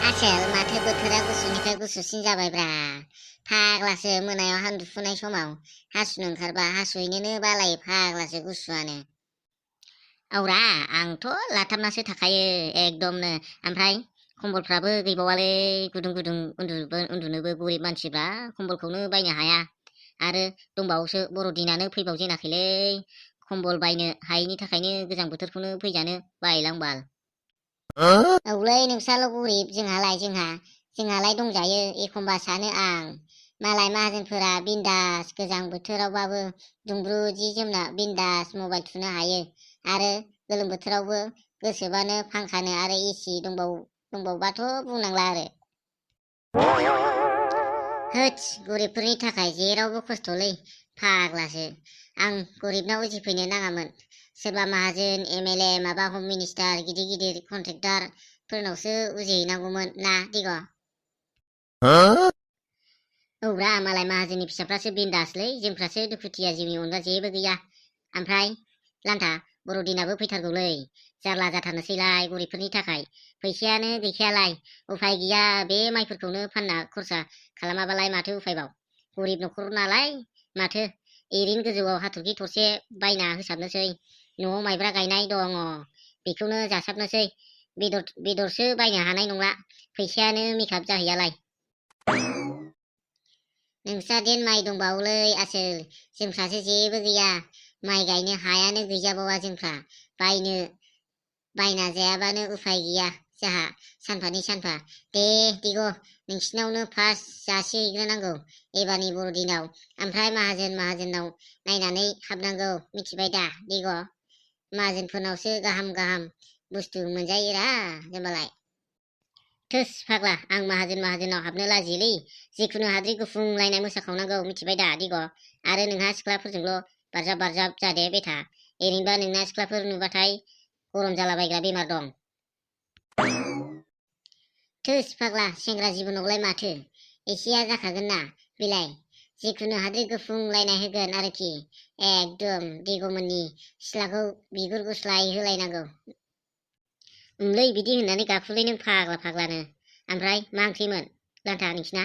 आसोल माथो बोथोरा गुसुनिफ्राय गुसुसिन जाबायब्रा फाग्लासो मोनायाव हान्दुफुनाय समाव हासुनो ओंखारबा हासुहैनोनो बालायो फाग्लासो गुसुआनो औरा आंथ' लाथाबनासो थाखायो एकदमनो ओमफ्राय कम्बलफ्राबो गैबावालै गुदुं गुदुं उन्दुनोबो गरिब मानसिफ्रा कम्बलखौनो बायनो हाया आरो दंबावोसो बर'दिनानो फैबावजेनाखैलै कम्बल बायनो हायैनि थाखायनो गोजां बोथोरखौनो फैजानो बायलांबाल औलै नोंस्राल' गरिब जोंहालाय दंजायो एखमबा सानो आं मालाय माहाजोनफोरा बिन्दास गोजां बोथोरावबाबो दुंब्रु जि जोमना बिन्दास मबाइल थुनो हायो आरो गोलोम बोथोरावबो गोसोबानो फांखानो आरो एसि दंबावबाथ' बुंनांला आरो होथस गरिबफोरनि थाखाय जेरावबो खस्थ'लै फाग्लासो आं गरिबनाव उजिफैनो नाङामोन सोरबा माहाजोन एमएलए माबा हम मिनिस्टार गिदिर गिदिर कन्ट्रेक्टर फोरनावसो उजिहैनांगौमोन ना दिग औब्रा मालाय माहाजोननि फिसाफ्रासो बिन्दासलै जोंफ्रासो दुखुथिया जिउनि अनगा जेबो गैया ओमफ्राय लान्था बर'दिनाबो फैथारगौलै जारला जाथारनोसैलाय गरिबफोरनि थाखाय फैसायानो गैखायालाय उफाय गैया बे माइफोरखौनो फानना खरसा खालामाबालाय माथो उफायबाव गरिब न'खर नालाय माथो एरैनो गोजौआव हाथरखि थरसे बायना होसाबनोसै न'आव माइब्रा गायनाय दङ बेखौनो जासाबनोसै बेदरसो बायनो हानाय नंला फैसायानो मेकआप जाहैयालाय नोंस्रा देन माइ दंबावोलै आसोल जोंफ्रासो जेबो गैया माइ गायनो हायानो गैजाबावा जोंफ्रा बायना जायाबानो उफाय गैया जोंहा सानफानि सानफा दे दिग नोंसिनावनो फार्स्ट जासिहैग्रोनांगौ एबारनि बर'दिनाव ओमफ्राय माहाजोनाव नायनानै हाबनांगौ मिथिबाय दा दिग माहाजोनफोरनावसो गाहाम गाहाम बुस्थु मोनजायोरा जोंबालाय थोस फाग्ला आं माहाजोनाव हाबनो लाजियोलै जिखुनु हाद्रि गुफुंलायनाय मोसाखावनांगौ मिथिबाय दा दिग आरो नोंहा सिख्लाफोरजोंल' बारजाब जादे बेथा ओरैनोबा नोंना सिख्लाफोर नुबाथाय गरम जालाबायग्रा बेमार दं थोस फाग्ला सेंग्रा जिबनावलाय माथो एसेया जाखागोन ना बिलाय जिखुनु हाद्रि गुफुंलायनाय होगोन आरोखि एकदम दिगमोननि सिथ्लाखौ बिगुर गुस्लाय होलायनांगौ लै बिदि होननानै गाबखुलै नों फाग्लानो ओमफ्राय मा ओंख्रिमोन लान्था नोंसिना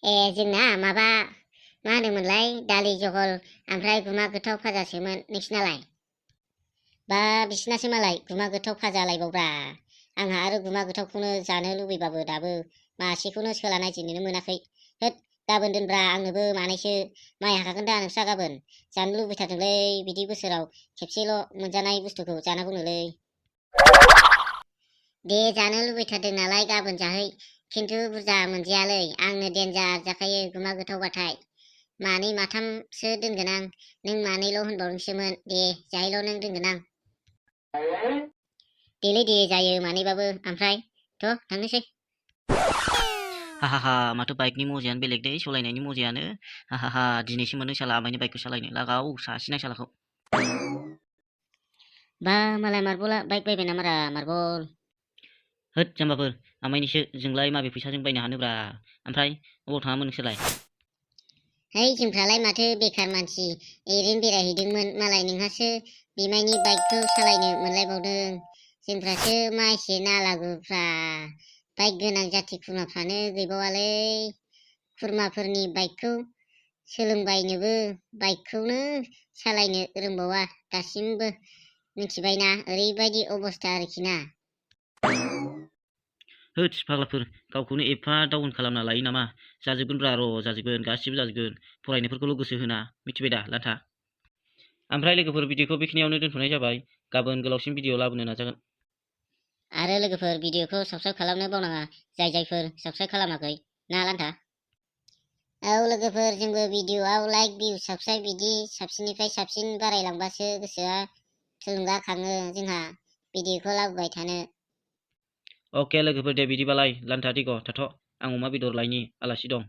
ए जोंना माबा मा होनोमोनलाय दालि जहल ओमफ्राय गुमा गोथाव फाजासोमोन नोंसिनालाय बा बिसिनासो मालाय गुमा गोथाव फाजालायबावब्रा आंहा आरो गुमा गोथावखौनो जानो लुबैबाबो दाबो मासेखौनो सोला नायजेननोनो मोनाखै होद गाबोन दोनब्रा आंनोबो मानैसो माइ हाखागोन दा नोंस्रा गाबोन जानो लुबैथारदोंलै बिदि बोसोराव खेबसेल' मोनजानाय बुस्थुखौ जानांगौनोलै दे जानो लुबैथारदों नालाय गाबोन जाहै खिन्थु बुरजा मोनजायालै आंनो देन्जार जाखायो गुमा गोथावबाथाय मानै माथामसो दोनगोन आं नों मानैल' होनबावदोंसोमोन दे जाहैल' नों दोनगोन आं देलै दे जायो मानैबाबो ओमफ्राय थ' थांनोसै हाहाहा माथो बाइकनि मजायानो बेलेग दै सालायनायनि मजायानो हाहाहा दिनैसो मोनदों साला आमाइनि बाइकखौ सालायनो लागाव सासिनाय सालाखौ बा मालाय मार्बला बाइक बायबाय नामारा मार्बल होद जाम्बाफोर आमाइनिसो जोंलाय माबे फैसाजों बायनो हानोब्रा ओमफ्राय अबाव थाङामोन नोंसोरलाय है जोंफ्रालाय माथो बेखार मानसि ओरैनो बेरायहैदोंमोन मालाय नोंहासो बिमायनि बाइकखौ सालायनो मोनलायबावदों जोंफ्रासो माइसे नालागुफ्रा बाइक गोनां जाथि खुरमाफ्रानो गैबावालै खुरमाफोरनि बाइकखौ सोलोंबायनोबो बाइकखौनो सालायनो रोंबावा दासिमबो मिथिबायना ओरैबायदि अबस्था आरोखि ना होद फाग्लाफोर गावखौनो एफा डाउन खालामना लायो नामा जाजोबगोनब्रा र' जाजोबगोन गासिबो जाजोबगोन फरायनायफोरखौल' गोसो होना मिथिबाय दा लान्था ओमफ्राय लोगोफोर भिडिअखौ बेखिनियावनो दोनथ'नाय जाबाय गाबोन गोलावसिन भिडिअ लाबोनो नाजागोन आरो लोगोफोर भिडिअखौ साबस्क्राइब खालामनो बावनाङा जायफोर साबस्क्राइब खालामाखै ना लान्था औ लोगोफोर जोंबो भिडिअआव लाइक भिउ साबस्क्राइब बिदि साबसिननिफ्राय साबसिन बारायलांबासो गोसोआ थुलुंगाखाङो जोंहा भिडिअखौ लाबोबाय थानो अके लोगोफोर दे बिदिबालाय लान्था दिग थाथ' आं अमा बेदर लायनि आलासि दं